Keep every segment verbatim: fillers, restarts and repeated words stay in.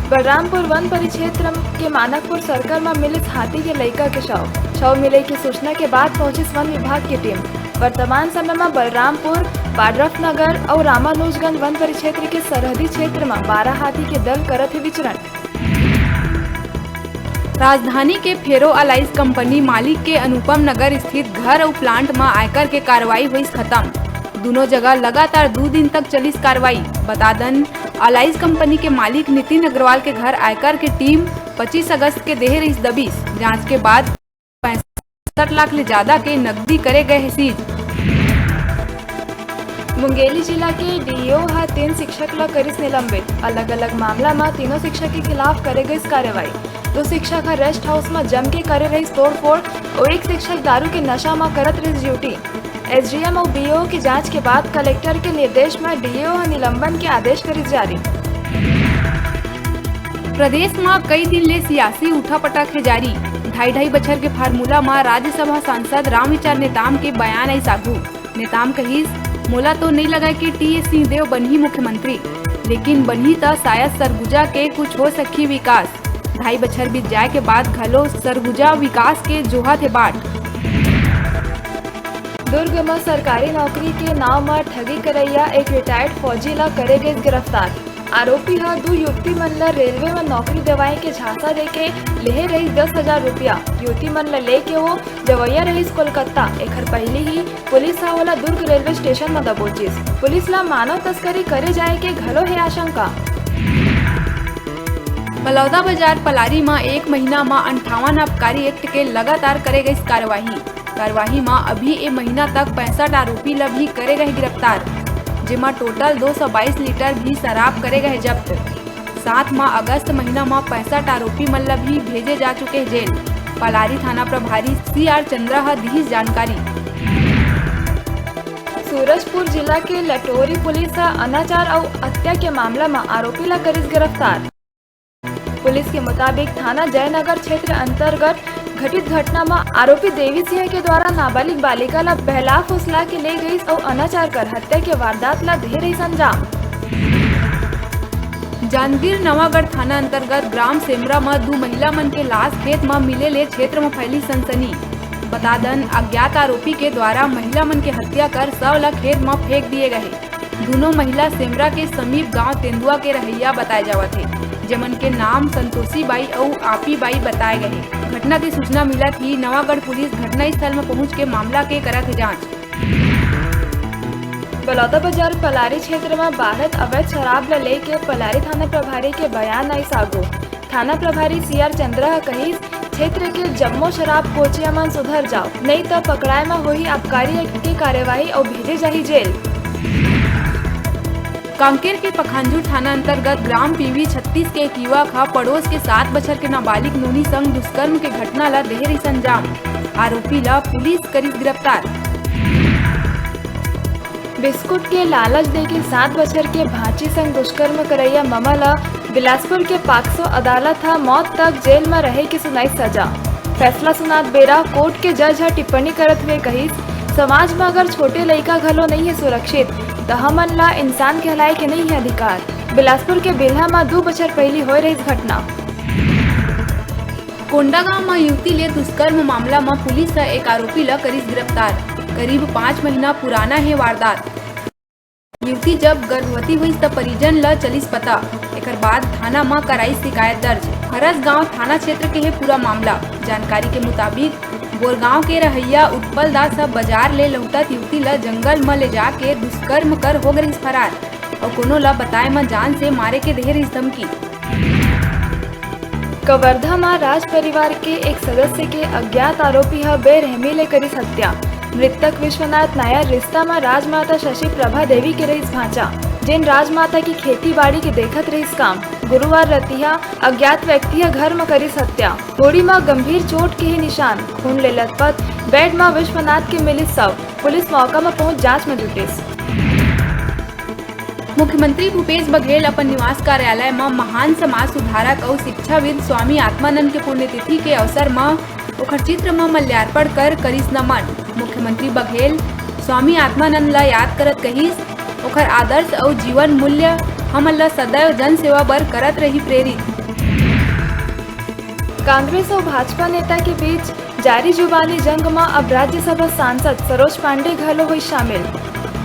बलरामपुर वन परिक्षेत्र के मानकपुर सर्कल म मिलिस हाथी के लइका के शव। शव मिले के सूचना के बाद पहुंचिस वन विभाग के टीम। वर्तमान समय म बलरामपुर, वाड्रफनगर अउ रामानुजगंज वन परिक्षेत्र के सरहदी क्षेत्र म बारह हाथी के दल करत हे विचरण। राजधानी के फेरो अलाइज कंपनी मालिक के अनुपम नगर स्थित घर अउ प्लांट म आयकर के कार्रवाई होइस खत्म। दूनों जगह लगातार दू दिन तक चलिस कार्रवाई। बता दन, अलाइज कंपनी के मालिक नितिन अग्रवाल के घर आयकर के टीम पच्चीस अगस्त के देहे रहिस दबिश। जांच के बाद पैंसठ लाख ले ज्यादा के नकदी करे गए हे सीज। मुंगेली जिला के डीईओ ह तीन शिक्षक ल करिस निलंबित। अलग-अलग मामला म तीनों शिक्षक के खिलाफ करे गइस कार्रवाई। दो शिक्षक ह रेस्ट हाउस म जम के करे रहिस तोड़फोड़ अउ एक शिक्षक दारू के नशा म करत रहिस ड्यूटी। एसडीएम अउ बीओ के जांच के बाद कलेक्टर के निर्देश म डीईओ ह निलंबन के आदेश करिस जारी। प्रदेश म कई दिन ले सियासी उठापटक हे जारी। ढाई ढाई बछर के फार्मूला म राज्यसभा सांसद रामविचार नेताम के बयान आइस आघू। नेताम कहिस, "मोला तो नइ लगय के टीएस सिंहदेव बनही मुख्यमंत्री, लेकिन बनही त शायद सरगुजा के कुछ हो सकही विकास। ढाई बछर बीत जाय के बाद घलो सरगुजा विकास के जोहत हे बाट।" दुर्ग म सरकारी नौकरी के नाव म ठगी करइया एक रिटायर्ड फौजी ल करे गइस गिरफ्तार। आरोपी ह दू युवती मन ल रेलवे म नौकरी देवाए के झांसा देके लेहे रहिस दस हजार रुपया। युवती मन ल लेके वो जवइया रहिस कोलकाता। एखर पहिली ही पुलिस ह ओला दुर्ग रेलवे स्टेशन म दबोचिस। पुलिस ल मानव तस्करी करे जाए के घलो हे आशंका। बलौदा बाजार पलारी म एक महीना म अंठावन आबकारी एक्ट के लगातार करे गइस कार्यवाही। कार्यवाही म अभी ए महीना तक पैंसठ आरोपी ल भी करे गए गिरफ्तार, जेमा टोटल दो सौ बाईस लीटर भी शराब करे गए जब्त। साथ म अगस्त महीना म पैंसठ आरोपी मन ल भी भेजे जा चुके हे जेल। पलारी थाना प्रभारी सीआर चंद्रा ह दिहिस जानकारी। सूरजपुर जिला के लटोरी पुलिस ह अनाचार अउ हत्या के मामला म आरोपी ल करिस गिरफ्तार। पुलिस के मुताबिक, थाना जयनगर क्षेत्र अंतर्गत घटित घटना म आरोपी देवी सिंह के द्वारा नाबालिग बालिका ल बहला फुसला के ले गईस अउ अनाचार कर हत्या के वारदात ल दे रहिस अंजाम। जांजगीर नवागढ़ थाना अंतर्गत ग्राम सेमरा म दू महिला मन के लाश खेत म मिले ले क्षेत्र म फैली सनसनी। बता दन, अज्ञात आरोपी के द्वारा महिला मन के हत्या कर शव ल खेत म फेंक दिए गए। दूनों महिला सेमरा के समीप गांव तेंदुआ के रहइया बताए जावत हे, जेमन के नाम संतोषी बाई अउ आपी बाई बताए गए हे। घटना के सूचना मिलत ही नवागढ़ पुलिस घटना स्थल म पहुंच के मामला के करत हे जांच। बलौदाबाजार पलारी क्षेत्र म बाढ़त अवैध शराब ल लेके पलारी थाना प्रभारी के बयान आइस आगू। थाना प्रभारी सीआर चंद्रा ह कहिस, क्षेत्र के जम्मो शराब कोचिया मन सुधर जाव, नइ त पकड़ाए म होही आबकारी एक्ट के कार्यवाही अउ भेजे जाही जेल। कांकेर के पखांजूर थाना अंतर्गत ग्राम पीवी छत्तीस के एक युवक ह पड़ोस के सात बछर के नाबालिग नोनी संग दुष्कर्म के घटना ल देहे रहिस अंजाम। आरोपी ल पुलिस करिस गिरफ्तार। बिस्कुट के लालच देके सात बछर के भांची संग दुष्कर्म करइया ममा ल बिलासपुर के पाक्सो अदालत ह मौत तक जेल म रहे के सुनाइस सजा। फैसला सुनात बेरा कोर्ट के जज ह टिप्पणी करत हुए कहिस, समाज म अगर छोटे लइका घलो नइ हे सुरक्षित, त हमन ल इंसान कहलाए के नइ हे अधिकार। बिलासपुर के बिल्हा म दू बछर पहिली होए रहिस घटना। कोंडागांव म युवती ले दुष्कर्म मामला म पुलिस ह एक आरोपी ल करिस गिरफ्तार। करीब पाँच महीना पुराना हे वारदात। युवती जब गर्भवती होइस, त परिजन ल चलिस पता। एकर बाद थाना म कराइस शिकायत दर्ज। हरसगांव थाना क्षेत्र के हे पूरा मामला। जानकारी के मुताबिक, बोरगांव के रहइया उत्पल दास ह बाजार ले लहुटत युवती ल जंगल म ले जाके दुष्कर्म कर हो गे रिहिस फरार। अउ कोनो ल बताए म जान से मारे के देहे रिहिस धमकी। कवर्धा म राज परिवार के एक सदस्य के अज्ञात आरोपी ह बेरहमी ले करिस हत्या। मृतक विश्वनाथ नायर रिश्ता म राजमाता शशि प्रभा देवी के रहिस भांचा, जेन राजमाता के खेती बाड़ी के देखत रहिस काम। गुरुवार रतिहा अज्ञात व्यक्ति ह घर म करिस हत्या। होड़ी म गंभीर चोट के हे निशान। खून ले लथपथ बेड म विश्वनाथ के मिलिस शव। पुलिस मौका म पहुंच जांच म जुटिस। मुख्यमंत्री भूपेश बघेल अपन निवास कार्यालय म महान समाज सुधारक अउ शिक्षाविद स्वामी आत्मानंद के पुण्यतिथि के अवसर म ओखर चित्र म माल्यार्पण कर करिस नमन। मुख्यमंत्री बघेल स्वामी आत्मानंद ल याद करत कहिस, ओखर आदर्श अउ जीवन मूल्य हमन ल सदैव जनसेवा बर करत रही प्रेरित। कांग्रेस अउ भाजपा नेता के बीच जारी जुबानी जंग म अब राज्यसभा सांसद सरोज पांडे घलो होइस शामिल।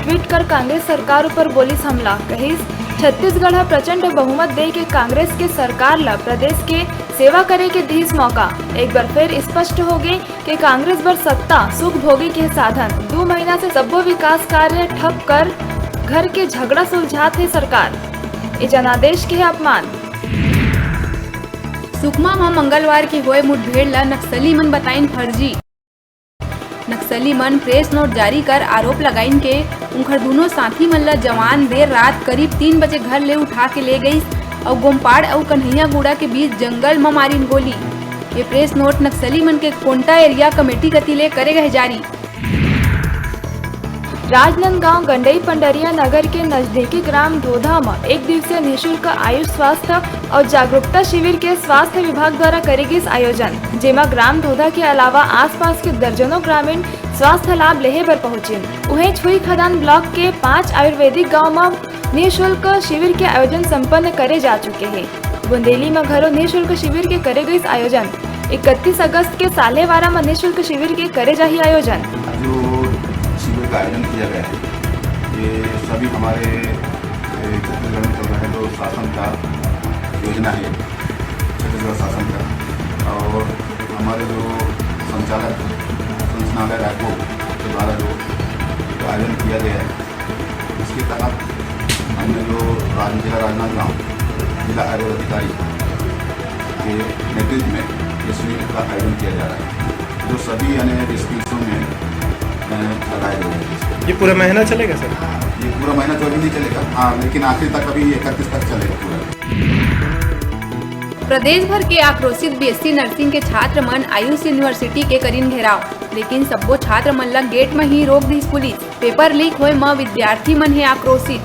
ट्वीट कर कांग्रेस सरकार ऊपर बोलिस हमला, कहिस, "छत्तीसगढ़ ह प्रचंड बहुमत दे के कांग्रेस के सरकार ल प्रदेश के सेवा करे के दिस मौका।" एक बार फिर स्पष्ट हो गे कि कांग्रेस बर सत्ता सुख भोगे के साधन। दू महीना से सब्बो विकास कार्य ठप कर घर के झगड़ा सुलझात हे सरकार। ए जनादेश के हे अपमान। सुकमा म मंगलवार के होए मुठभेड़ ल नक्सली मन बताइन फर्जी। नक्सली मन प्रेस नोट जारी कर आरोप लगाइन के उंखर दूनों साथी मन ल जवान देर रात करीब तीन बजे घर ले उठा के ले गईस अउ गोमपाड़ अउ कन्हैयागुड़ा के बीच जंगल म मारिन गोली। ये प्रेस नोट नक्सली मन के कोंटा एरिया कमेटी कति ले करे गए जारी। राजनांदगांव गंडई पंडरिया नगर के नजदीकी ग्राम धोधा म एक दिवसीय निशुल्क आयुष स्वास्थ्य अउ जागरूकता शिविर के स्वास्थ्य विभाग द्वारा करे गिस आयोजन, जेमा ग्राम धोधा के अलावा आसपास के दर्जनों ग्रामीण स्वास्थ्य लाभ लेहे बर पहुंचिन। उहें, छुई खदान ब्लॉक के पांच आयुर्वेदिक गांव म निशुल्क शिविर के आयोजन संपन्न करे जा चुके हे। बुंदेली म घलो निशुल्क शिविर के करे गइस आयोजन। इकतीस अगस्त के साल्हेवारा म निशुल्क शिविर के करे जाही आयोजन। जो शिविर का आयोजन किया गया है, ये सभी हमारे, ए, छत्तीसगढ़ में चल रहे जो शासन का योजना है, छत्तीसगढ़ शासन का, और हमारे जो संचालक संचालनालय रायपुर के द्वारा जो आयोजन किया गया है, इसके तहत हमने जो राज-, जिला राजनांदगांव, जिला आयुर्वेद अधिकारी के नेतृत्व में ये शिविर का आयोजन किया जा रहा है, जो सभी यानी डिस्ट्रिक्ट्सों में, अ, लगाए गए हैं। ये पूरा महीना चलेगा सर? ये पूरा महीना तो अभी नहीं चलेगा, हाँ, लेकिन आखिर तक अभी इकतीस तक चलेगा पूरा। प्रदेश भर के आक्रोशित बीएससी नर्सिंग के छात्र मन आयुष यूनिवर्सिटी के करिन घेराव, लेकिन सब्बो छात्र मन ल गेट म ही रोक दिस पुलिस। पेपर लीक होए म विद्यार्थी मन हे आक्रोशित।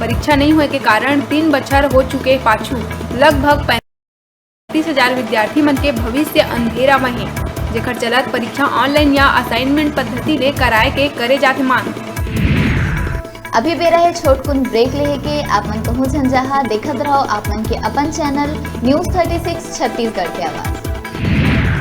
परीक्षा नइ होए के कारण तीन बछर हो चुके पाछू। लगभग पैंतीस हजार विद्यार्थी मन के भविष्य अंधेरा म हे, जेखर चलत परीक्षा ऑनलाइन या असाइनमेंट पद्धति ले कराए के करे जात हे मांग। अभी बेरा हे छोटकुन ब्रेक लेहे के। आप मन कहूं झन जहां, देखत रहो आप मन के अपन channel news thirty six Chhattisgarh के आवाज।